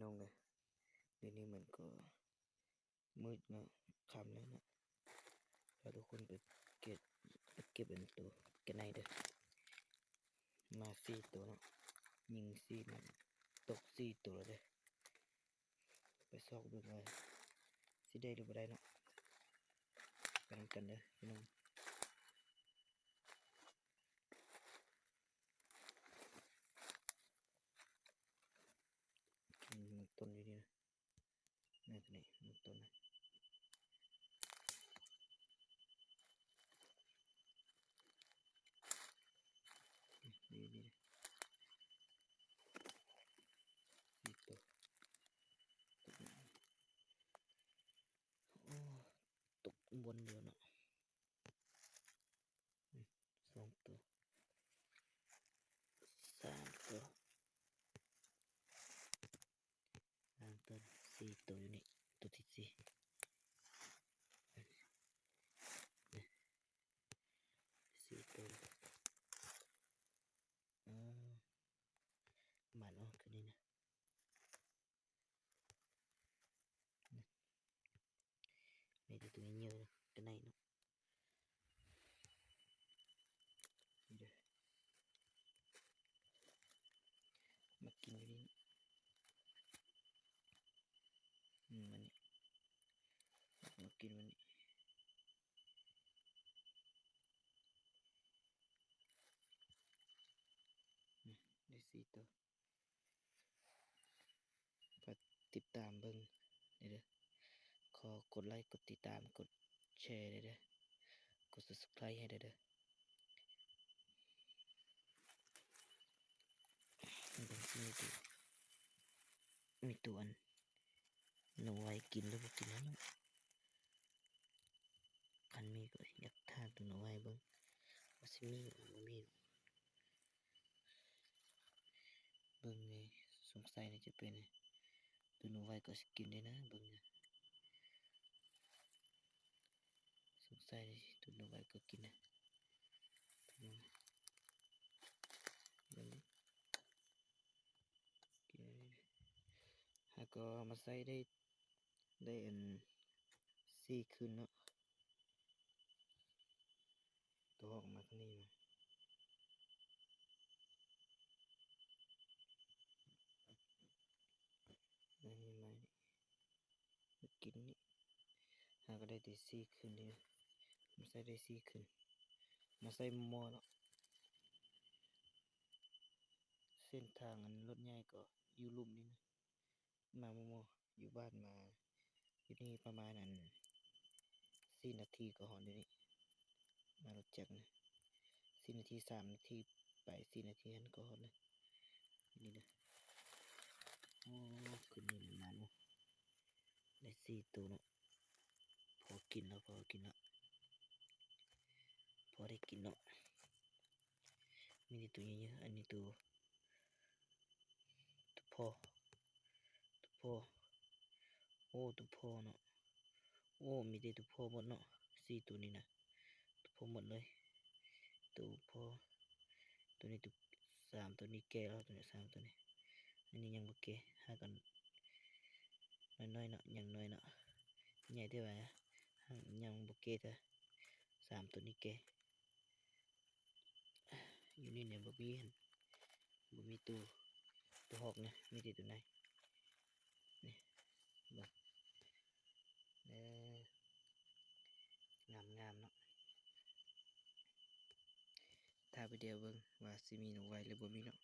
ນ້ອງເອີຍ ດຽວນີ້ມັນກໍມືດເນາະ ຄ່ຳແລ້ວເນາະ ພາທຸກຄົນໄປເກັບ ໄປເກັບອັນໂຕກະໄນເດີ ມາສີ່ໂຕເນາະ ຍິງສີ່ນັດ ຕົກສີ່ໂຕແລ້ວເດີ ໄປຊອກເບິ່ງວ່າຊິໄດ້ຫຼືບໍ່ໄດ້ເນາະ ໄປນຳກັນເດີພີ່ນ້ອງ. ອືມ ມັນຕົ້ນຢູ່ນີ້ນະ ນີ້ໂຕນີ້ມັນຕົ້ນນະ ນີ້ ນີ້ ນີ້ ນີ້ໂຕ ໂອ້ ຕົກບ່ອນດຽວເນາະ. ອືມ ສອງໂຕ ສາມໂຕ ສາມໂຕ ສີ່ໂຕຢູ່ນີ້ ໂຕທີສີ່ ສີ່ໂຕ ເອີ ໝານເນາະ ຄືນີ້ນະ. ນີ້ ມີແຕ່ໂຕໃຫຍ່ໆ ກະໄນເນາະ ນີ້ເດີ ມາກິນຢູ່ນີ້ ອືມ ມັນນີ້ ມາກິນມັນນີ້ ນີ້ ໄດ້ສີ່ໂຕ. ຝາກຕິດຕາມເບິ່ງແດ່ເດີ ຂໍກົດໄລ ກົດຕິດຕາມ ກົດແຊແດ່ເດີ ກົດ Subscribe ໃຫ້ແດ່ເດີ ເບິ່ງຊິມີໂຕ ມີໂຕອັນ ໜູໄວກິນຫຼືບໍ່ກິນຫັ້ນເນາະ ຄັນມີກໍຢາກຖ້າໂຕໜູໄວເບິ່ງວ່າຊິມີຫຼືບໍ່ມີ. ເບິ່ງນີ້ ສົງໄສນີ້ຈະເປັນໂຕໜູໄວກໍຊິກິນໄດ້ນະ ເບິ່ງນີ້ ສົງໄສໂຕໜູໄວກໍກິນນະ ເບິ່ງນີ້ ຫາກໍເອົາມາໃສ່ໄດ້ ໄດ້ອັນສີ່ຄືນເນາະ. ຕົວອອກມາທາງນີ້ມາ ອັນນີ້ມາ ມາກິນນີ້ ຫາກໍໄດ້ແຕ່ສີ່ຄືນເດ້ ມາໃສ່ໄດ້ສີ່ຄືນ ມາໃສ່ໝໍ້ເນາະ. ເສັ້ນທາງອັນລົດໃຫຍ່ກໍຢູ່ລຸ່ມນີ້ນະ. ມາໝໍ້ໆ ຢູ່ບ້ານມາ ຢູ່ນີ້ປະມານອັນສີ່ນາທີກໍຮອດຢູ່ນີ້ ມາລົດຈັກນະ ສີ່ນາທີ ສາມນາທີໄປ ສີ່ນາທີຫັ້ນກໍຮອດແລ້ວ ນີ້ນະ. ໂອ້ ຂຶ້ນນີ້ມັນມາເນາະ ໄດ້ສີ່ໂຕເນາະ ພໍກິນແລ້ວ ພໍກິນແລ້ວ ພໍໄດ້ກິນເນາະ. ມີແຕ່ໂຕໃຫຍ່ໆ ອັນນີ້ໂຕ ໂຕພໍ່ ໂຕພໍ່ ໂອ້ ໂຕພໍ່ເນາະ ໂອ້ ມີແຕ່ໂຕພໍ່ໝົດເນາະ ສີ່ໂຕນີ້ນະ ໂຕພໍ່ໝົດເລີຍ ໂຕພໍ່ ໂຕນີ້ໂຕ ສາມໂຕນີ້ແກ່ແລ້ວ ໂຕນີ້ ສາມໂຕນີ້ ອັນນີ້ຍັງບໍ່ແກ່ ຫາກັນ ນ້ອຍໆເນາະ ຍັງນ້ອຍເນາະ ໃຫຍ່ແຕ່ວ່າຍັງບໍ່ແກ່ເທື່ອ ສາມໂຕນີ້ແກ່. ຢູ່ນີ້ນີ້ບໍ່ມີ ບໍ່ມີໂຕ ໂຕຮອກນະ ມີແຕ່ໂຕໃນ ນີ້ ເບິ່ງ ເອີ ງາມໆເນາະ. ຖ້າໄປດຽວເບິ່ງວ່າຊິມີໜູໄວຫຼືບໍ່ມີເນາະ.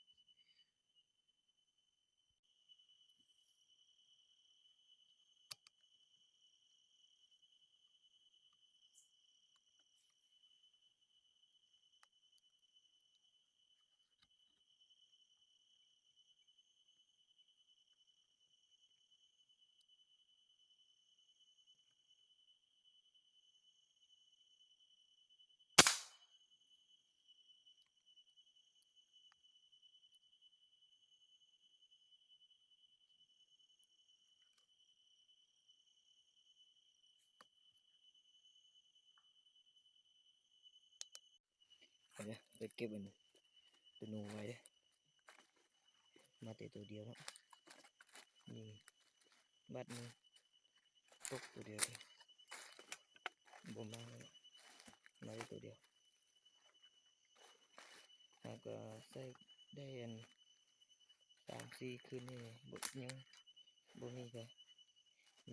ໄປເດີ ໄປເກັບອັນໂຕໜູໄວ້ເດີ ມາແຕ່ໂຕດຽວເນາະ. ຍິງບາດໜຶ່ງ ຕົກໂຕດຽວເດ້ ບໍ່ມາເລີຍ ມາແຕ່ໂຕດຽວ. ເຮົາກໍໃສ່ໄດ້ອັນສາມສີ່ຄືນນີ້ ບໍ່ ຍັງບໍ່ມີ ກໍ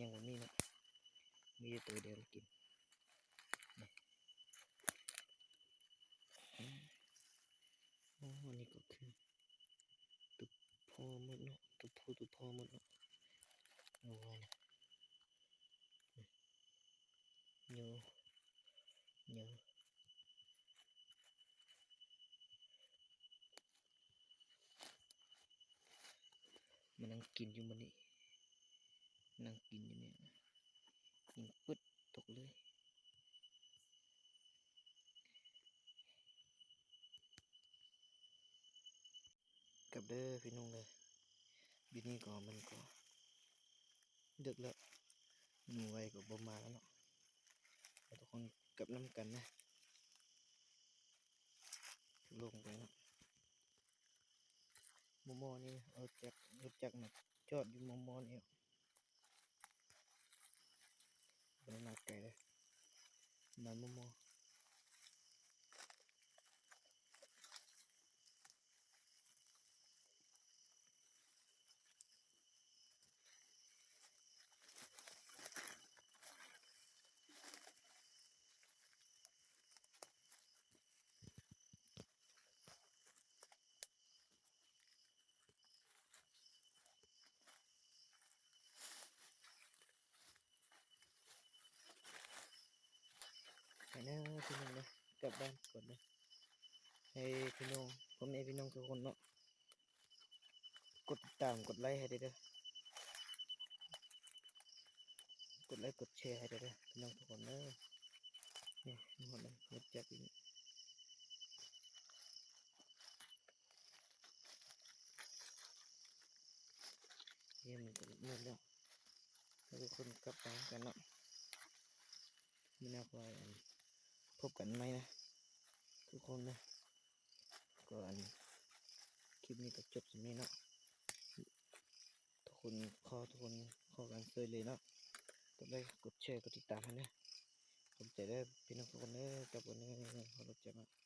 ຍັງບໍ່ມີເນາະ ມີແຕ່ໂຕດຽວລະກິນ. ນີ້ ອໍ ອັນນີ້ກໍຄື ຕົວພໍ່ໝົດເນາະ ຕົວຜູ້ຕົວພໍ່ໝົດເນາະ ເອົາໄວ້ນະ ໂຍ ໂຍ ມານັ່ງກິນຢູ່ມື້ນີ້ ນັ່ງກິນຢູ່ນີ້ ຍິງປຶດຕົກເລີຍ. ກັບເດີພີ່ນ້ອງເດີ ດຽວນີ້ກໍມັນກໍດຶກແລ້ວ ໝູ່ໄວກໍບໍ່ມາແລ້ວເນາະ ໃຫ້ທຸກຄົນກັບນຳກັນນະ ລົງໄປເນາະ ໝໍ່ໆນີ້ ລົດຈັກ ລົດຈັກມາຈອດຢູ່ໝໍ່ໆນີ້. ບໍ່ໄດ້ມາໄກເດ້ ມາໝໍ່ໆ. ໄປເດີພີ່ນ້ອງເດີ ກັບບ້ານກ່ອນເດີ ໃຫ້ພີ່ນ້ອງ ພໍ່ແມ່ພີ່ນ້ອງທຸກຄົນເນາະ ກົດຕິດຕາມ ກົດໄລໃຫ້ແດ່ເດີ ກົດໄລກົດແຊໃຫ້ແດ່ເດີ ພີ່ນ້ອງທຸກຄົນເດີ. ນີ້ ຮອດແລ້ວ ລົດຈັກຢູ່ນີ້ ນີ້ມັນກໍໝົດແລ້ວ ໃຫ້ທຸກຄົນກັບໄປນຳກັນເນາະ. ມື້ໜ້າຄ່ອຍ ອັນ ພົບກັນໃໝ່ນະ ທຸກຄົນນະ. ກໍອັນ ຄລິບນີ້ກໍຈົບສ່ຳນີ້ເນາະ ທຸກຄົນ ຂໍທຸກຄົນ ຂໍການຊ່ວຍເຫຼືອເນາະ ກົດໄລ ກົດແຊ ກົດຕິດຕາມໃຫ້ເດີ ຂອບໃຈເດີພີ່ນ້ອງທຸກຄົນເດີ ກັບກັນເດີ ເຮົາລົດຈັກເນາະ.